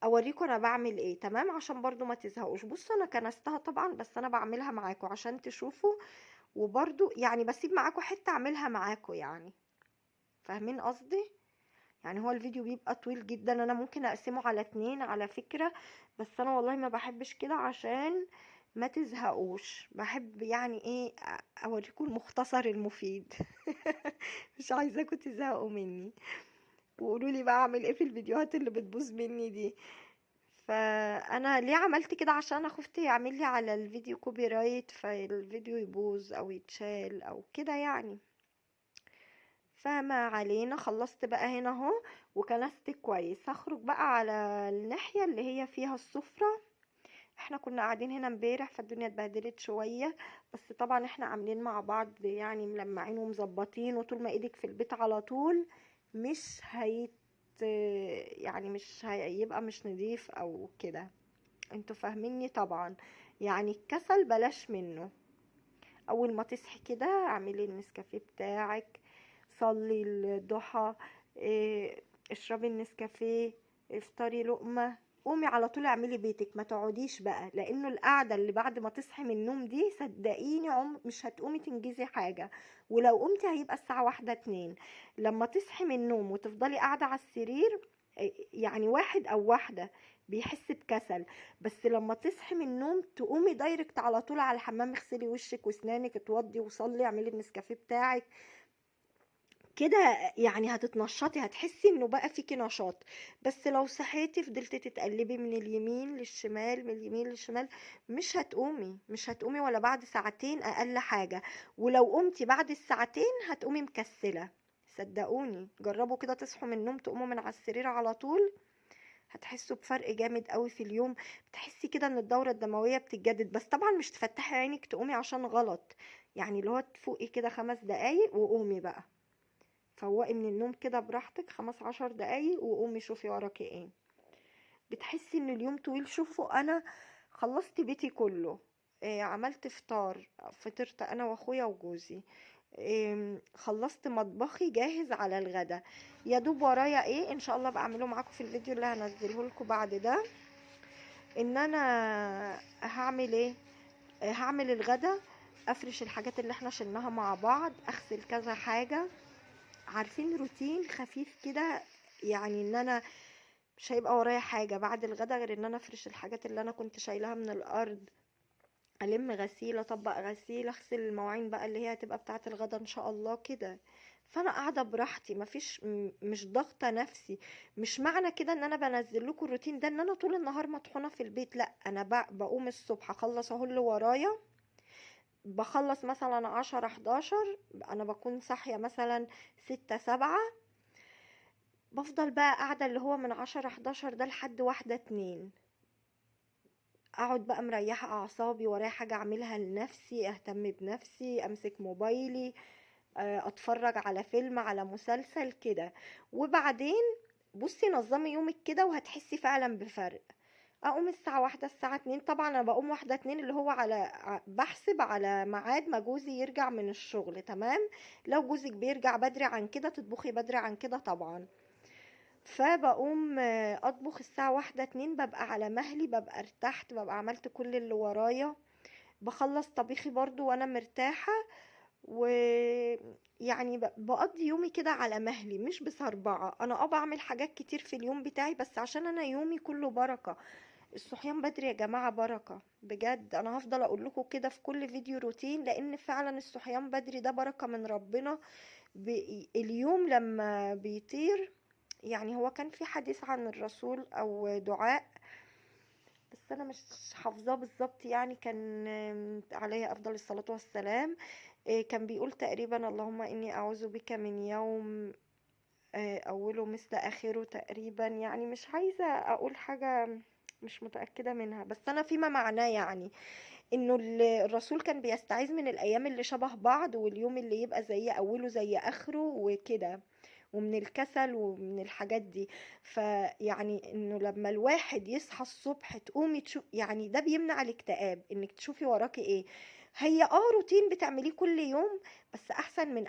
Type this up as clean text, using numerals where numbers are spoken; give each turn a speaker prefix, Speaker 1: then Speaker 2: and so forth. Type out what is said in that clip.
Speaker 1: اوريكم انا بعمل ايه، تمام؟ عشان برضو ما تزهقوش. بصوا انا كنستها طبعا، بس انا بعملها معاكم عشان تشوفوا، وبرضو يعني بسيب معاكم حتة اعملها معاكم، يعني فاهمين قصدي؟ يعني هو الفيديو بيبقى طويل جدا، انا ممكن اقسمه على 2 على فكرة، بس انا والله ما بحبش كده عشان ما تزهقوش، بحب يعني ايه اوريكم المختصر المفيد. مش عايزاكم تزهقوا مني وقولوا لي بقى اعمل ايه في الفيديوهات اللي بتبوظ مني دي. فانا ليه عملت كده؟ عشان انا خفت يعمل لي على الفيديو copyright فالفيديو يبوظ او يتشال او كده يعني. فما علينا، خلصت بقى هنا اهو وكنست كويس. هخرج بقى على الناحية اللي هي فيها السفرة. احنا كنا قاعدين هنا امبارح فالدنيا اتبهدلت شوية، بس طبعا احنا عاملين مع بعض يعني ملمعين ومظبطين، وطول ما ايدك في البيت على طول مش هيت يعني مش هيبقى مش نظيف او كده، انتوا فاهميني طبعا. يعني الكسل بلاش منه. اول ما تصحي كده اعملي النسكافيه بتاعك، صلي الضحى، اشربي النسكافيه، افطري لقمة، قومي على طول اعملي بيتك، ما تقعديش بقى، لانه القعدة اللي بعد ما تصحي من النوم دي صدقيني مش هتقومي تنجزي حاجة، ولو قمتي هيبقى الساعة 1 2. لما تصحي من النوم وتفضلي قاعدة على السرير، يعني واحد او واحدة بيحس بكسل، بس لما تصحي من النوم تقومي direct على طول على الحمام، اغسلي وشك واسنانك، اتوضي وصلي، اعملي النسكافيه بتاعك كده، يعني هتتنشطي، هتحسي انه بقى فيكي نشاط. بس لو صحيتي فضلتي تتقلبي من اليمين للشمال، من اليمين للشمال، مش هتقومي، مش هتقومي ولا بعد ساعتين اقل حاجة، ولو قمتي بعد الساعتين هتقومي مكسلة، صدقوني. جربوا كده تصحوا من النوم تقوموا من على السرير على طول، هتحسوا بفرق جامد قوي في اليوم، بتحسي كده ان الدورة الدموية بتتجدد. بس طبعا مش تفتحي عينك تقومي عشان غلط، يعني اللي هو تفوقي كده 5 دقايق وقومي بقى، فوقي من النوم كده براحتك 15 دقايق وقومي شوفي وراكي ايه. بتحسي ان اليوم طويل. شوفوا انا خلصت بيتي كله، عملت فطار، فطرت انا واخويا وجوزي، خلصت مطبخي جاهز على الغدا، يا دوب ورايا ايه ان شاء الله بعمله معاكم في الفيديو اللي هنزله لكم بعد ده. ان انا هعمل ايه؟ هعمل الغدا، افرش الحاجات اللي احنا شلناها مع بعض، اغسل كذا حاجة، عارفين روتين خفيف كده، يعني ان انا مش هيبقى ورايا حاجة بعد الغدا غير ان انا افرش الحاجات اللي انا كنت شايلها من الارض، الم غسيل، اطبق غسيل، اغسل المواعين بقى اللي هي هتبقى بتاعه الغدا ان شاء الله كده. فانا قاعدة براحتي، مفيش مش ضاغطة نفسي. مش معنى كده ان انا بنزل لكم الروتين ده ان انا طول النهار مطحونه في البيت، لا، انا بقوم الصبح اخلص اهو اللي ورايا، بخلص مثلا 10 11، انا بكون صاحية مثلا 6 7، بفضل بقى قاعدة اللي هو من 10 11 ده لحد 1 2، اقعد بقى مريحه اعصابي، ورايا حاجة اعملها لنفسي، اهتم بنفسي، امسك موبايلي، اتفرج على فيلم، على مسلسل كده. وبعدين بصي نظمي يومك كده وهتحسي فعلا بفرق. اقوم الساعة 1 الساعة 2، طبعا انا بقوم 1 2 اللي هو على بحسب على ميعاد ما جوزي يرجع من الشغل، تمام؟ لو جوزك بيرجع بدري عن كده تطبخي بدري عن كده طبعا. فبقوم، اطبخ الساعة 1 2، ببقى على مهلي، ببقى ارتحت، ببقى عملت كل اللي ورايا، بخلص طبيخي برضو وانا مرتاحة، ويعني بقضي يومي كده على مهلي، مش بسربعة. انا بعمل حاجات كتير في اليوم بتاعي، بس عشان انا يومي كله بركة. الصحيان بدري يا جماعة بركة بجد، انا هفضل اقول لكم كده في كل فيديو روتين، لان فعلا الصحيان بدري ده بركة من ربنا. اليوم لما بيطير، يعني هو كان في حديث عن الرسول او دعاء، بس انا مش حافظاه بالظبط، يعني كان عليه افضل الصلاة والسلام، كان بيقول تقريبا اللهم اني اعوذ بك من يوم، اوله مثل اخره تقريبا، يعني مش عايزة اقول حاجة مش متأكدة منها، بس انا فيما معناه يعني انه الرسول كان بيستعيذ من الايام اللي شبه بعض، واليوم اللي يبقى زي اوله زي اخره وكده، ومن الكسل ومن الحاجات دي. فيعني انه لما الواحد يصحى الصبح تقومي تشوف، يعني ده بيمنع الاكتئاب، انك تشوفي وراكي ايه. هي روتين بتعمليه كل يوم، بس احسن من